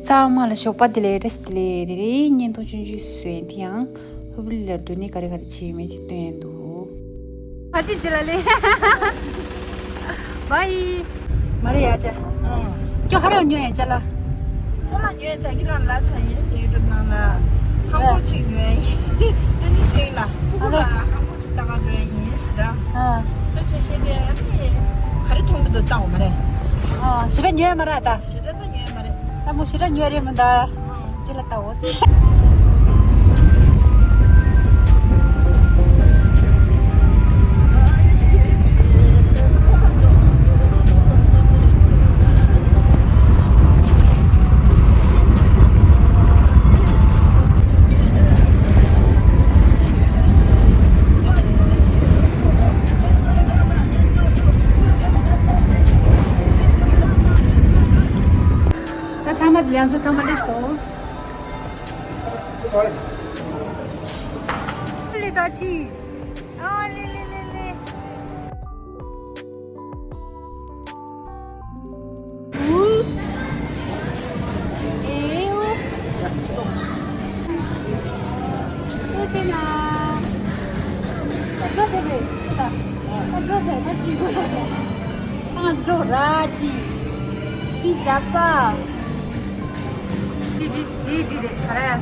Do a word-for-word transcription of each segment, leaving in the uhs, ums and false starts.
ཚང་མ་ལ་ཞོགས་པ་བདེ་ལེགས། བཀྲ་ཤིས་བདེ་ལེགས། དེ་རིང་བརྙན་ཐུང་ཆུང་ཆུང་བཟོས་ཡིན། དེ་ཡང་ལྷུན་པོ་གླིང་ལ་འགྲོ་ནི་ག་རེ་ག་རེ་བྱེད་ཡོད་མེད་ཅིག་སྟོན་ཡིན་འདུག་ཕ་དེ་ཅི་ལ་ལེ། བའི། མ་རེད་ཡ་ཅག་ཀྱོ་ཧ་ར་ཉོ་ཡ་ཅག་ལ། ཅག་ལ་ཉོ་ཡ་ད་གི་རང་ལ་ཚ་ཡིན་ཟེར་གི་འགྲོ་ནང་ལ། ཧང་པོ་ཅིག་ཉོ་ཡ་ཡིན། དེ་ནི་ཆེ་ཡིན་ལ། ཕུ་གུ་ལ་ཧང་པོ་ཅིག་ལྟ་ག་འགྲོ་ཡ་ཡིན་ཟེར་ར། ཅོ་ཆེ་ཤེས་དེ་ཨ་ནི་ག་རེ་མཐོང་གི་འདུག་ལྟ་འོ་མ་རེད། ཞེ་དྲག་ཉོ་ཡ་མ་རེད་ད། ཞེ་དྲག་ད་ཉོ་ཡ་མ་རེད། ད་མོ་ཞེ་དྲག་ཉོ་རེད་མི་འདའ། ཅི་ལ་ལྟ་འོ། ད་ཐ་མ་ལེན་ཚོ་ཚང་མ་ལེན་སོང་། ལེ་ད་ཅི། ཨ་ལེ་ལེ་ལེ་ལེ། ཨུ། ཨེ་ཨུ། ཨུ་ཅེ་ན། འགྲོ་ཟེར་བས། ད་འགྲོ་ཟེར་ད་ཅི། ཨ་འགྲོ་ར་ཅི། ཅི་ཇག་པ། དེ་དེ་དེ་དེ་རེད་ག་རེ།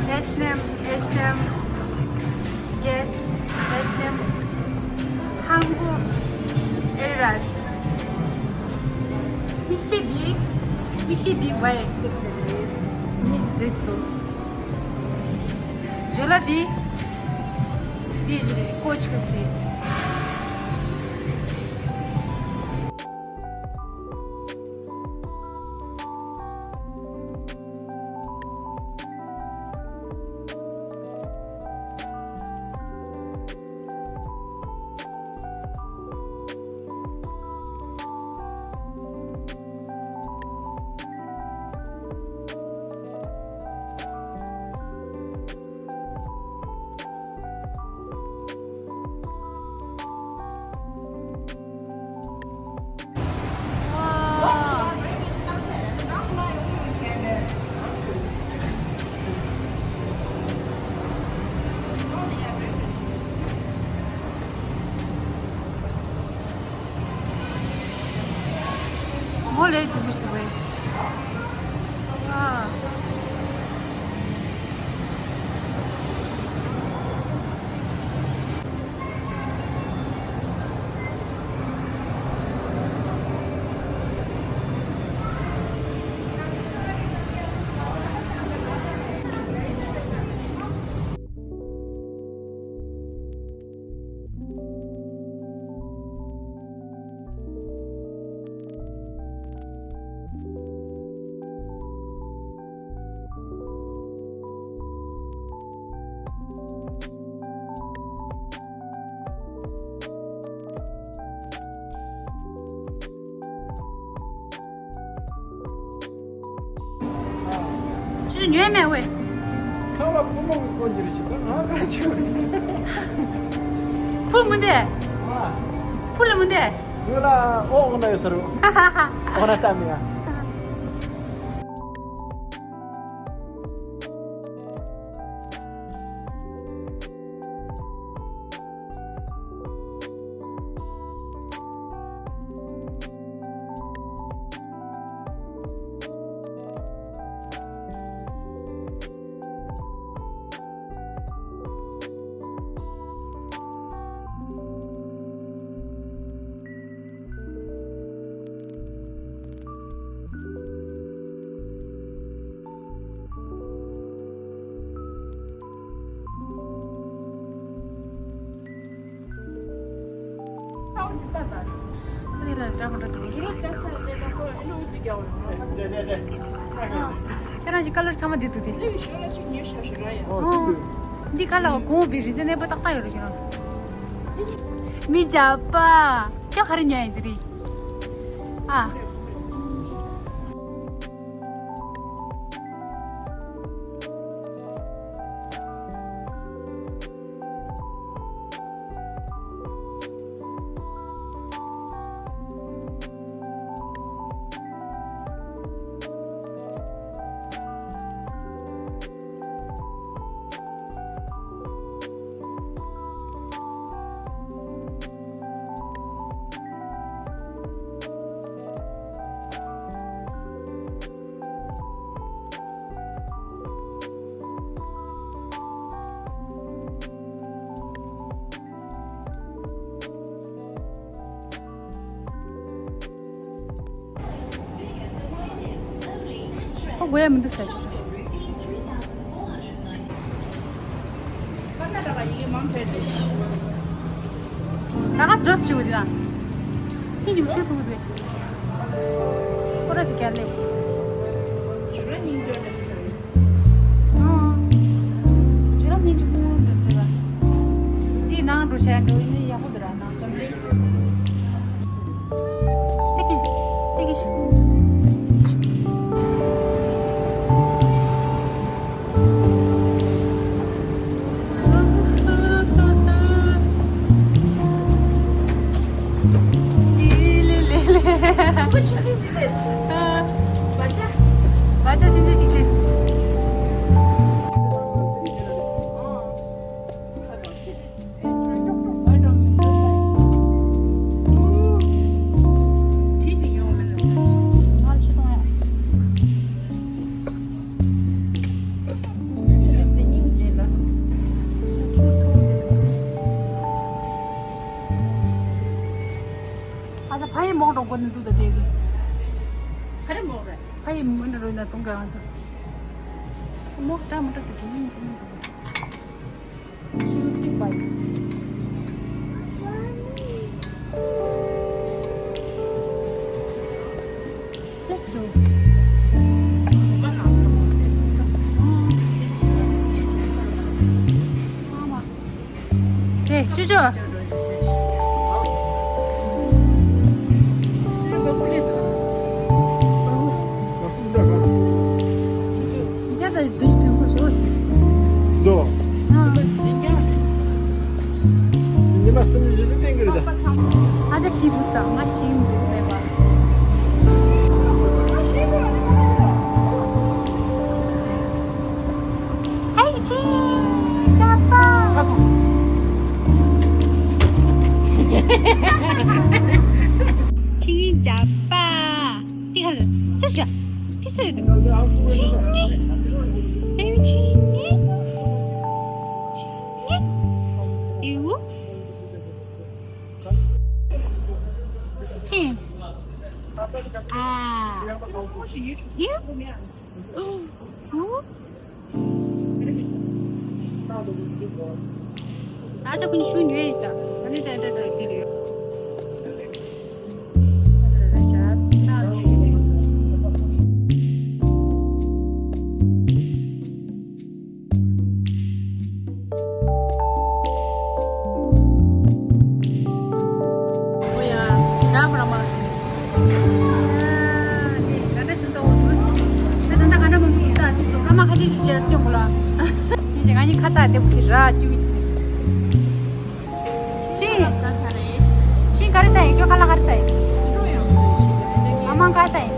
H&M, H&M, Guess, H&M, Hangul, Adidas. མིག་ཤེལ་འདི། མིག་ཤེལ་འདི་Y X L རེད། ངས་འདྲེས་སོང་། བརྗོད་ལ་འདི། འདི་ཞིག་རེད། ཀོ་ཅི་ཁ་ཤས་རེད། མོ་ལས་ཅི་མི་ཤེས་བས། ཨ། ཅི་ཉོས་མེད་ཝེ། ཁ་བ་ཕོ་མོ་གི་སྐོར་གྱི་རེད་ཞིག་ད་ང་ག་ཆུ། ཕུ་མུ་འདེ། ཕུ་ལ་མུ་འདེ། ངོས་ལ་ཨོ་འོ་ན་ཡོད་ས་རུ། འོ་ན་ལྟ་མི་ཡ། ཁྱེད་རང་གི་ཀ་ལར་ཚང་མ་འདི་འདུག་དེ། འདི་ཀ་ལ་གོང་བའི་རི་ཟེ་ནས་པ་ཏག་ཏག་ཡོད་རེད་ཁྱེད་རང་། མི་འཇབ་པ། ཁྱོད་ག་རེ་ཉོ་ཡིན་དེ་རེད། ཨ། ཁོ་དགོས་ཡ་མི་འདུག་ཟེར་ཆོག་ཆོག་ད་ག་སི་རོ་སི་ཞིག་འོ་དེ་ན། ཁྱེད་ཀྱིས་མཆོད་ཐུབ་ཀྱི་རེད། ཁོ་ར་ཞིག་ག་ལེ། ཨང་། ཁྱོད་རང་སྙིང་རྗེ་མོ་འདྲ་འདྲ་བ། དེའི་ནང་འགྲོ་བྱ་འགྲོ་ཡིན་ན་ཡག་པོ་འདུག་ར་ནང་ཙམ་ལས། ཏེ་ཀི་ཏེ་ཀི་ཤུ། ལེ་ལེ་ལེ་ལེ། བ་ཅ། བ་ཅ་ཤིན་ཅི་ཅིག་ལེས། ཨ་ཅག་ཕ་ཡི་མོག་འགྲོ་དགོས་ནི་འདུག་ད་དེ་གི། ག་རེ་མོག་རེད། ཕ་ཡི་མོག་འདྲ་རོལ་ན་གཏོང་ག་ང་ཚོ། མོག་འདྲ་མི་འདྲ་དེ་གི་ཡིན་ཅི་མི་འདུག་ཁྱི་གཅིག་པ་ཡིན། ལེགས་སོ། ཨ་མ། དེ་ཅོ་ཅོ། རྒྱ་དང་བདུན་ཅུ་དོན་དགུར་ཞོ་ཟེར་ཞིག་འདུག་ཨ། ཉི་མ་གསུམ་བཞི་ལ་བསྟན་གྱི་རེད་ད། ཨ་ཅག་ཤི་འདུག་ས་ང་ཤི་འདུག་ལེ་བ། ཧེ་ཆི་ཅག་པ། ཆི་ཅག་པ། ཏི་ཁར་སུ་ཞག་ཏི་སུ་ཡོད་དུ། ཆི་ནི། ཨེ་མི་ཆི་ནི། ཆི་ནི། ཡུ། ཆི། ཨ། ཡུ། ཡུ། ད་ཆ་ཁོ་ནི་ཤུ་ཉོས་ཡིན་ས། ད་ནི་ཏན་ཏན་ཏན་ཏིག་ཡོད། ཁྱི། ཁྱི་ག་རེ་ཟ་ཡིན། ཁྱོད་ཁ་ལག་ག་རེ་ཟ་ཡིན། ཨ་མ་ག་ཟ་ཡིན།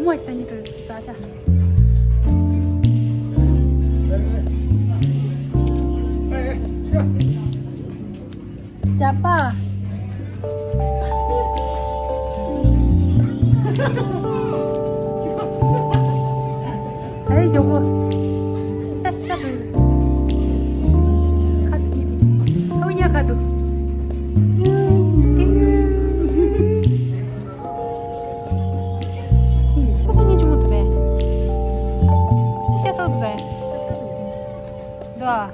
ངོ་ཅི་ད་ཉི་དུ་ས་ཆ། ཇ་པ། ཨེ་ཇོ་བོ། ཤ་ཤ་དུ། ཁ་དུ་ཉི་དུ། ཨ་ཉ་ཁ་དུ། ཏིང་། ཁྱོད་ཁོ་གཉིས་ཆུང་མོ་འདུག་གས། ཤ་སོགས་འདུག་གས། འདུག་ཨ།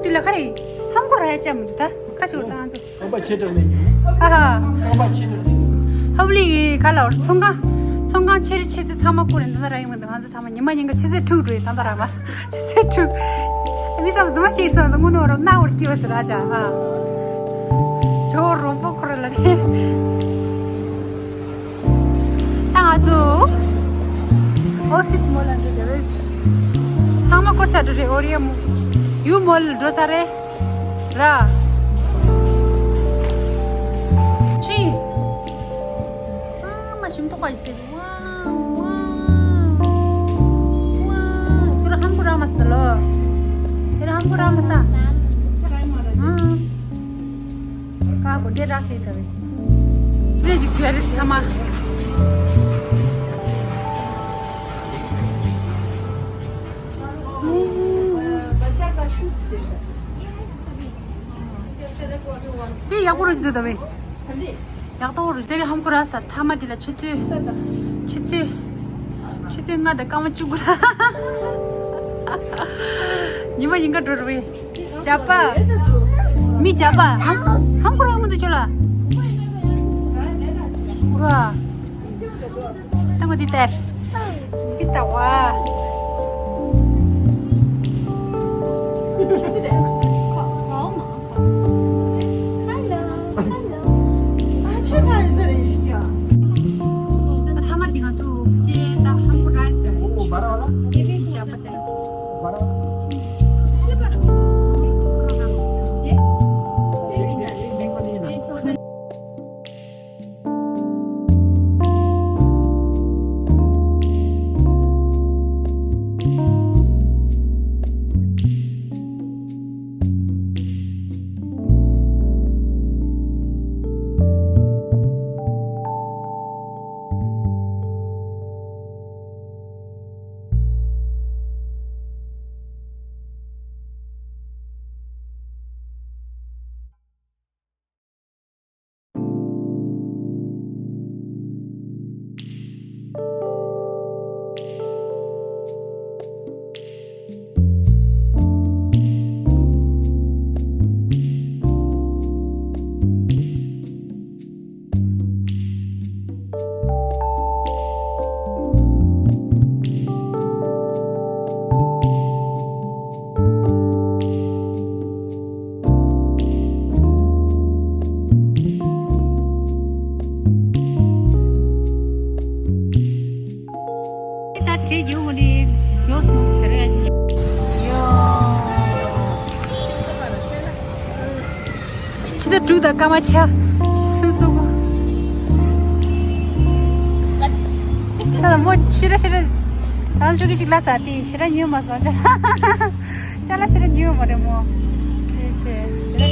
དེ་ལ་ཁ་རེ་ཧམ་ཁོ་ར་ཡ་ཅམ་དུ་ད་ཁ་ཞིག་བཏང་དུ། ཨ་ཕ་ཆེ་དྲགས་ནས། ཨ་ཧ། ཨ་ཕ་ཆེ་དྲགས་ནས། ཧབ་ལི་གི་ཁ་ལ་ཚོང་ཁང་། ཚོང་ཁང་ཆེ་རི་ཆེ་ཚི་ཚང་མ་བསྐོར་ནས་འདི་ན་ར་ཡིན་མི་འདུག་ང་ཚོ་ཚང་མ་ཉི་མ་ཉིན་ག་ཆུ་ཚོད་དྲུག་འགྲོ་ཡི་ད་ད་ར་མ་སོང་ཆུ་ཚོད་དྲུག་མི་ཚང་མ་རྫུན་མ་ཤེས་སོང་ད་དངོས་གནས་རོ་ན་འོར་སྐྱིད་པ་ཟེར་ར་ཅག་ཧ། ཇོ་རོང་པོ་ཁོ་ར་ལ་ནས། ད་ང་ཚོ་ཨོ་སིས་མོལ་ལ་འགྲོ་རྒྱུ་རེད། ཚང་མ་སྐོར་ཚར་འགྲོ་རེད། ཨོ་རི་ཡ་མོ་ཡུ་མོལ་འགྲོ་ཚར་རེད་ར། ཆུ་ཡིན། ཨ་མ་ཞིམ་ཐོག་པ་ཞིག་ཟེར། ཝའོ་ཝའོ་ཝའོ། ཁྱོད་རང་ཧམ་གོ་ར་མ་ས་ལོ། ཁྱོད་རང་ཧམ་གོ་ར་མ་ས། ཨ། ཀ་གོ་འདྲེ་ར་སེ་ད་བེ། འདྲེ་ཅིག་ཁྱོད་རེ་སི་ཐ་མ། དེ་ཡག་པོ་རེད་འདུག་ད་བེ། ཡག་ཏོག་རེད། དེ་རིང་ཧམ་གོ་ར་ས་ཐ་མ་དེ་ལ་ཆུ་ཚོད། ཆུ་ཚོད། ཆུ་ཚོད་ལྔ་དང་སྐར་མ་བཅུ་དགུ་ལ། ཉི་མ་ཡིན་ག་འགྲོ་རུ་བེ། ཇ་པ། མི་ཇ་པ། ཧམ་ཧམ་གོ་རང་མི་འདུག་ཁྱོད་ལ། གོ། ད་ངོ་འདི་ལྟར། འདི་ལྟ་བ། ཐ་མ་འདི་ང་ཚོ་ཕྱེ་ད་ཧམ་གོ་ར་ས། ཇ་པ་དེ། ད་བྲེལ་རྒྱུ་ངོ་ནི་རྫོགས་སོང་ཟེར་ཡ། ཡོ། ཆུ་ཚོད་དྲུག་དང་སྐར་མ་ཆ། སུ་སུ་གོ། ད་ལ་མོ་ཤི་ར་ཤི་ར། ད་ཆུ་གི་ཅིག་ལ་ས་དེ་ཤི་ར་ཉུལ་མ་སོང་ཅ། ཅ་ལ་ཤི་ར་ཉུལ་མ་རེད་མོ། དེ་ཆེ།